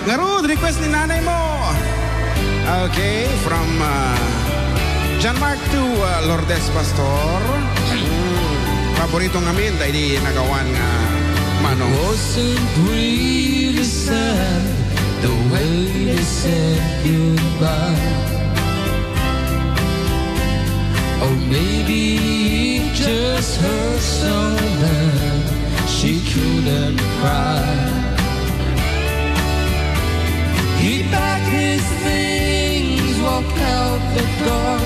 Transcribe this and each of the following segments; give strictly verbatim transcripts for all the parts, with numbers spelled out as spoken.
Ngarud, request ni nanay mo. Okay, from, uh, John Mark to, uh, Lourdes Pastor. Mm, paborito ngamin, daydi nagawan nga manong. Wasn't really sad the way they said goodbye. Or maybe it just hurt so bad she couldn't cry. He packed his things, walked out the door,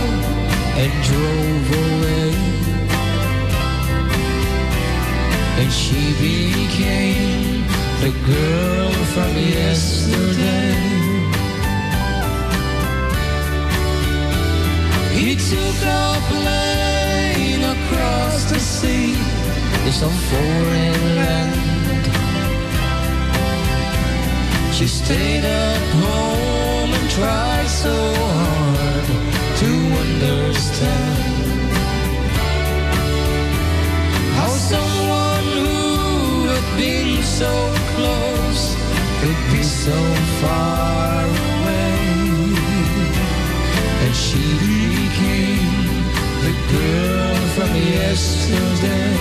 and drove away. And she became the girl from yesterday. He took a plane across the sea to some foreign land. She stayed at home and tried so hard to understand how someone who had been so close could be so far away. And she became the girl from yesterday.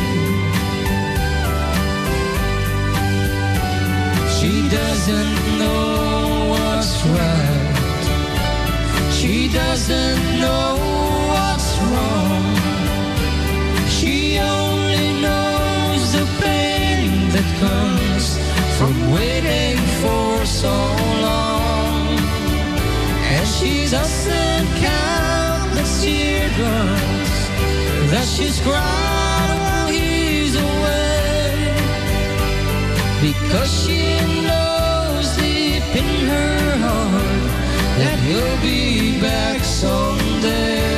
She doesn't know what's right. She doesn't know what's wrong. She only knows the pain that comes from waiting for so long. And she doesn't count the teardrops that she's cried while he's away, because she knows deep in her heart that he'll be back someday.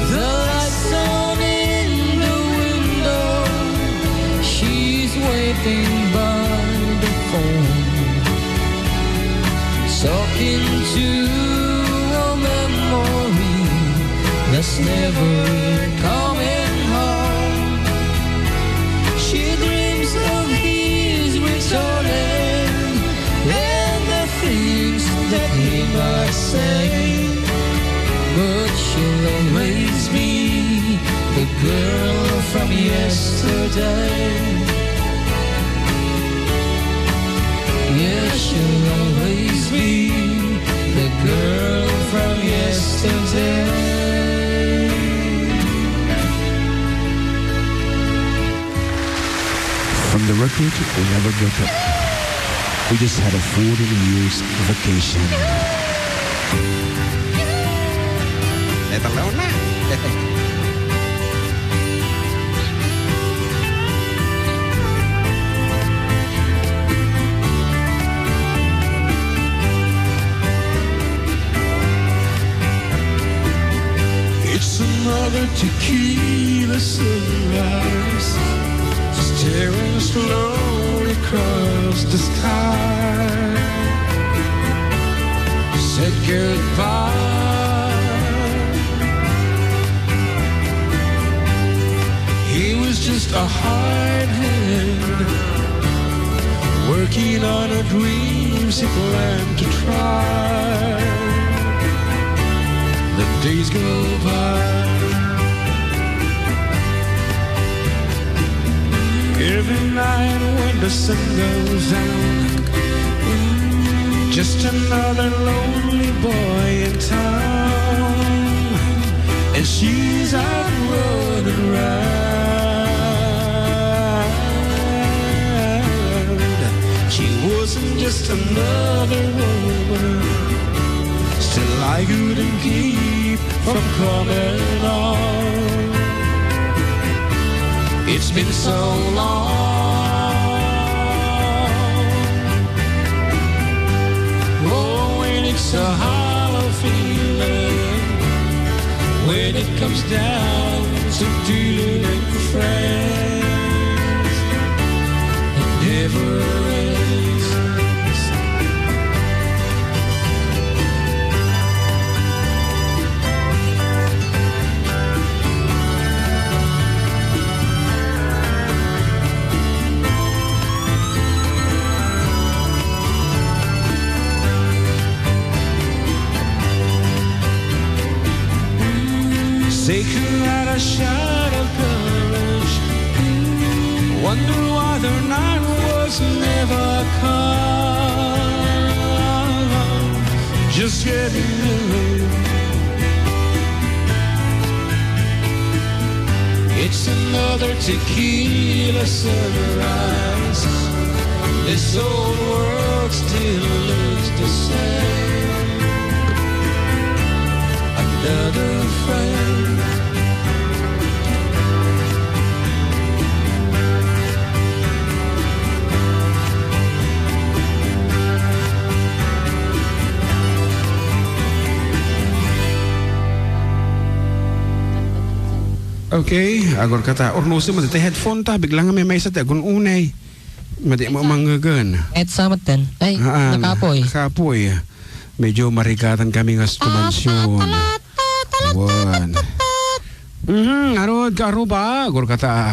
The lights on in the window, she's waiting by the phone, talking to a memory that's never coming home. She dreams of his returning and the things that he might say, but she'll always be the girl from yesterday. Yes, she'll always be the girl from yesterday. From the wreckage, we never broke up. We just had a fourteen years vacation. Letter Leon na. It's another tequila sunrise, staring slowly across the sky. Said goodbye. He was just a hired hand, working on a dream she planned to try. The days go by. Every night when the sun goes down, just another lonely boy in town. And she's out running round. She wasn't just another woman. Still, I couldn't keep from coming on. It's been so long. Oh, and it's a hollow feeling when it comes down Dealing friends, it never ends. Say, who had a shot of courage? Wonder why the night was never calm. Just getting away. It's another tequila sunrise. This old world still looks the same. Another friend. Okay, agor ka ta. Urnosem, madi ti headphone ta. Bigla nga may maysa ti agun-unay. Madi mo mangngegen. Kahit sa maten. Ay, ah, ah, nakapoy. Nakapoy. Medyo marigatan kami nga stumansyon. Wan. Mhm, arud ka aruba, agor ka ta.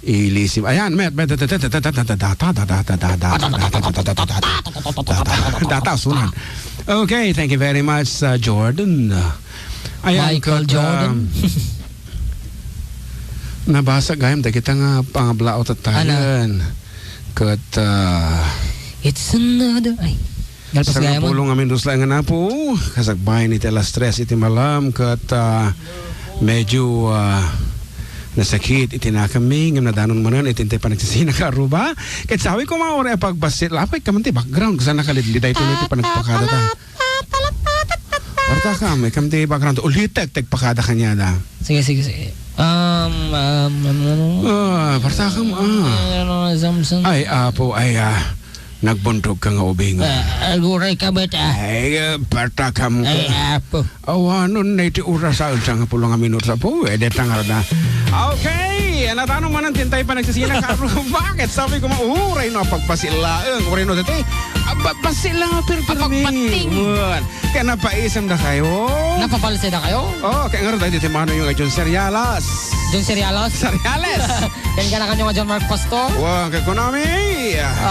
Ilisim. Ayan, met, met, data, data, sunan. Okay, thank you very much, uh, Jordan. Ayan, Michael ket, Jordan. Um, nabasa gayam dagita nga pangablaawtattayen. Ana? Ket, uh, it's another, ay. Nalpas gayam. Sangapulo nga minutos laeng, Apo, kasakbayan iti alas tres iti malam, ket, ah, medyo, ah, nasakit iti nakemmi, ngem nadanon manen iti intay panagsisina ka aruba. Ket sawi koma, uray a pagbassit, lapay ka man ti background, kasano nakalidliday to iti panagpakada ta. Partakam, ikam ti background, ulitek, ti agpakada kaniada. Sige, sige, sige. Um, um, um, um, ah, partakam, ah. Ano, Samson? Ay, Apo, ay, ah. Nagbundog ka nga ubing. Ah, aguray ka met, ah. Ay, ah, partakam ka. Ay, Apo. Awanon na iti oras, ah, sangapulo nga minuto, Apo. Eh, detang arda. Okay, nadanon manen ti intay panagsisina ka aruba. Ket sabi ko, uray no, pagpasilaeng, uray no, dati, ah, ba-, bassit lang, pirpirmi. Apagpating. Wan. Kaya napaisem da kayo. Napapalse da kayo? Oh, kaya nga rin tayo dito, mano yung John Serialas. John Serialas? Seriales. Ken kanakanyo nga John Mark Pastor. Wa, kay kunami.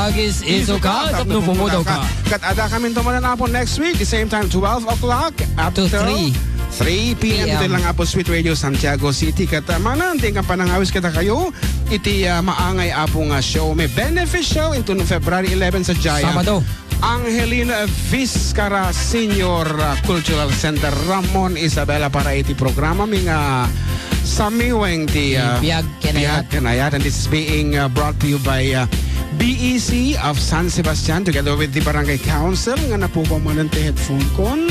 Agis isu ka, tapno pumudaw ka. Ket adda kami to manen, Apo, next week, the same time, twelve o'clock up to three. Three P M. P M. Dito lang, Apo, Sweet Radio Santiago City. Ket, ah, manen, ti nga panangawis kita kayo, iti, ah, maangay, Apo, nga show. May benefit show into February eleven sa Giant. Sabado. Angelina Vizcara Senior, uh, Cultural Center, Ramon Isabela, para iti programa mi nga Samiweng ti, uh, Biag Kanayat. Biag Kanayat. And this is being, uh, brought to you by, uh, B E C of San Sebastian together with the Barangay Council nga napukaw manen ti headphone kon.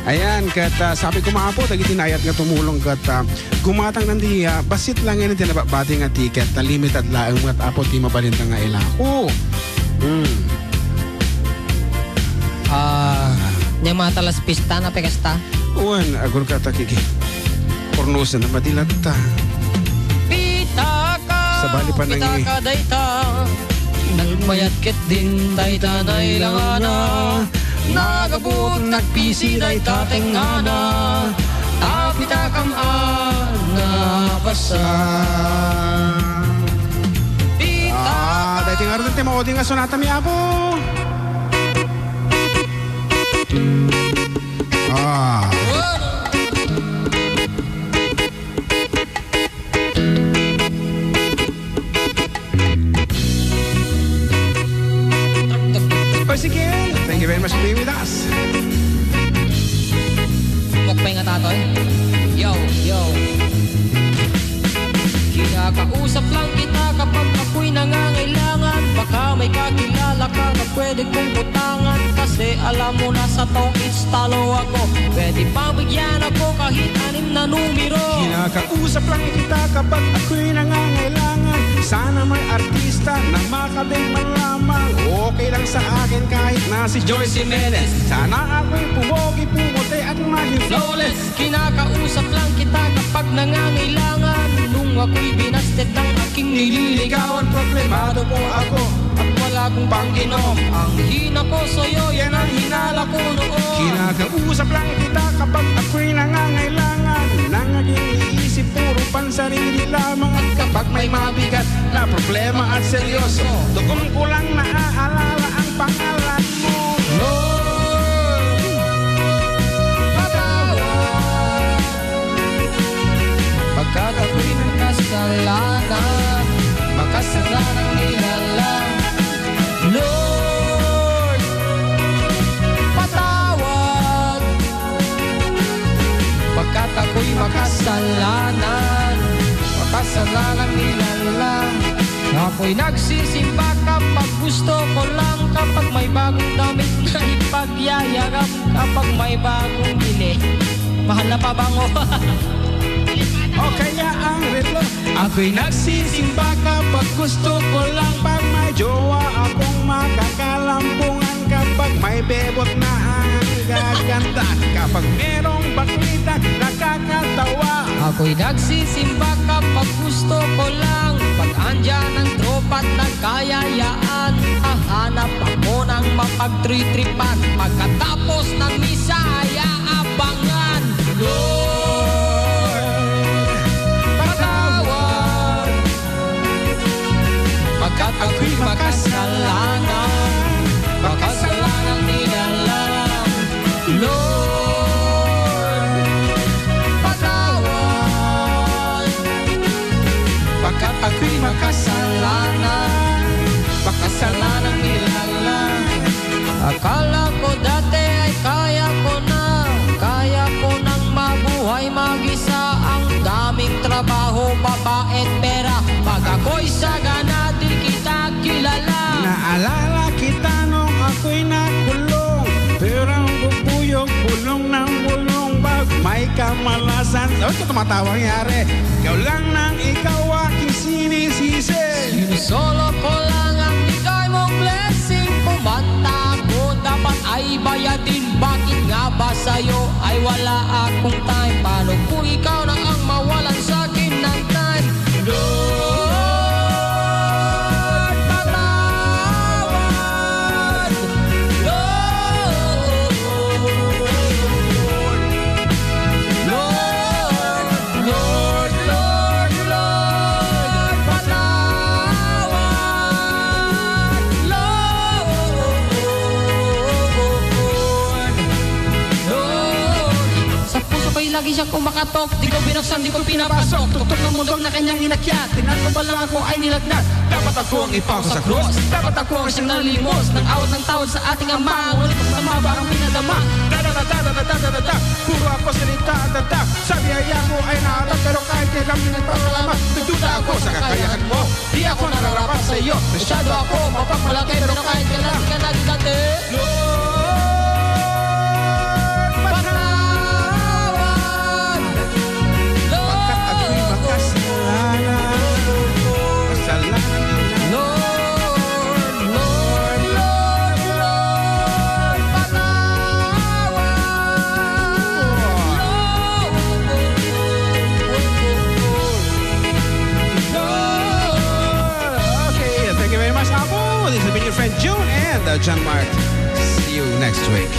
Ayan, ket, uh, sabi ko, Apo, dagiti naayat nga tumulong ket, uh, gumatang nan di, ah, bassit lang yan ti nababati nga ticket, ta limited laeng met, Apo, ti mabalinta nga ilako. Hmm. Ah, nia matalas pista na pekasta? Wen, agor ka ta, kiki. Pornosen na madilat ta. Pitaka, sabali pa nang pitaka i- dayta. Nagmayat ket din dayta nailangana. Nagabut, nagpisi dayta tengngana. Apitakam a napasa. Ah, daytoy ngarud ti maudi nga sonata mi, Apo. Ah. Thank you very much for being with us. Mukbang nga tatoy. Yo, yo. Kinakausap lang kita kapag ako'y nangangailangan. Baka may kakilala ka na pwede kong utangan. Kasi alam mo na sa tong instalo ako. Pwede pang bigyan ako kahit anim na numero. Kinakausap lang kita kapag ako'y nangangailangan. Sana may artista na makadate man lamang. Okay lang sa akin kahit na si Joy Jimenez. Sana ako'y pumogi, pumuti at maging flawless. Kinakausap lang kita kapag nangangailangan. Nung ako'y binasted ng aking nililigawan, problemado po ako at wala akong pang-inom. Ang hina ko sa'yo, yan ang hinala ko noon. Kinakausap lang kita kapag ako'y nangangailangan. Nang naging iisip, puro pansarili lamang. At kapag may mabigat na problema at seryoso, tugon ko lang naaalala ang pangalan mo. Lord, patawad, pagkat ako'y makasalanan, makasalanang nilalang. Lord, patawad, pagkat ako'y makasalanan, makasalanang nilalang. Ako'y nagsisimba kapag gusto ko lang, kapag may bagong damit na ipagyayarap, kapag may bagong bili. Mahal na pabango. O kaya ang ritmo. Ako'y nagsisimba kapag gusto ko lang, pag may jowa akong makakalampungan, kapag may bebot na ang gaganda, kapag merong baklita nakakatawa. Ako'y nagsisimba kapag gusto ko lang, pag andyan ang tropa't nagkayayaan, hahanap ako ng mapagtritripan, pagkatapos ng misa ay aabangan. Lord, patawad, pagkat ako'y makasalanan, makasalanang nilalang. Lord, patawad, pagkat ako'y makasalanan, makasalanang nilalang. Akala ko dati ay kaya ko na, kaya ko nang mabuhay mag-isa. Ang daming trabaho, babae't pera, pag ako'y sagana, di kita kilala. Naalala kita nung ako'y nakulong, pero ang bubuyog, bulong ng bulong, pag may kamalasan. Ano ito tumatawa nangyari? Ikaw lang nang ikaw aking sinisisi. Sinusolo ko lang ang bigay mong blessing. Kumanta ako, dapat ay bayadin. Bakit nga ba sa'yo ay wala akong time? Paano kung ikaw na ang mawalan sa'kin ng time? Lord, patawad. Lord, Lord, Lord, Lord, patawad. Lord, Lord. Sa puso ko'y lagi siyang kumakatok. Di ko binuksan, di ko pinapasok. Tuktok ng mundong na kanyang inakyat. Tinatapal lang ako ay nilagnat. Dapat ako ang ipako sa krus. Dapat ako ang siyang nalimos ng awat ng tawad sa ating Ama. Ngunit ang sama ba ang pinadama? Da, da, da, da, da, da, da, da, da. Puro ako salita, da, da. Sabi ay ako ay naatat, pero kahit kailan pinagpapalamat, nagduda ako sa kakayahan mo. Di ako nararapat sa iyo. Masyado ako mapagmalaki, pero kahit kailan di ka nagigante. Lord, patawad. Pagkat ako'y makasalanan. Kasalanan. Lord, Lord, Lord, Lord, patawad. Lord, Lord. Okay, thank you very much, Apo. This has been your friend June and, uh, John Mark. See you next week.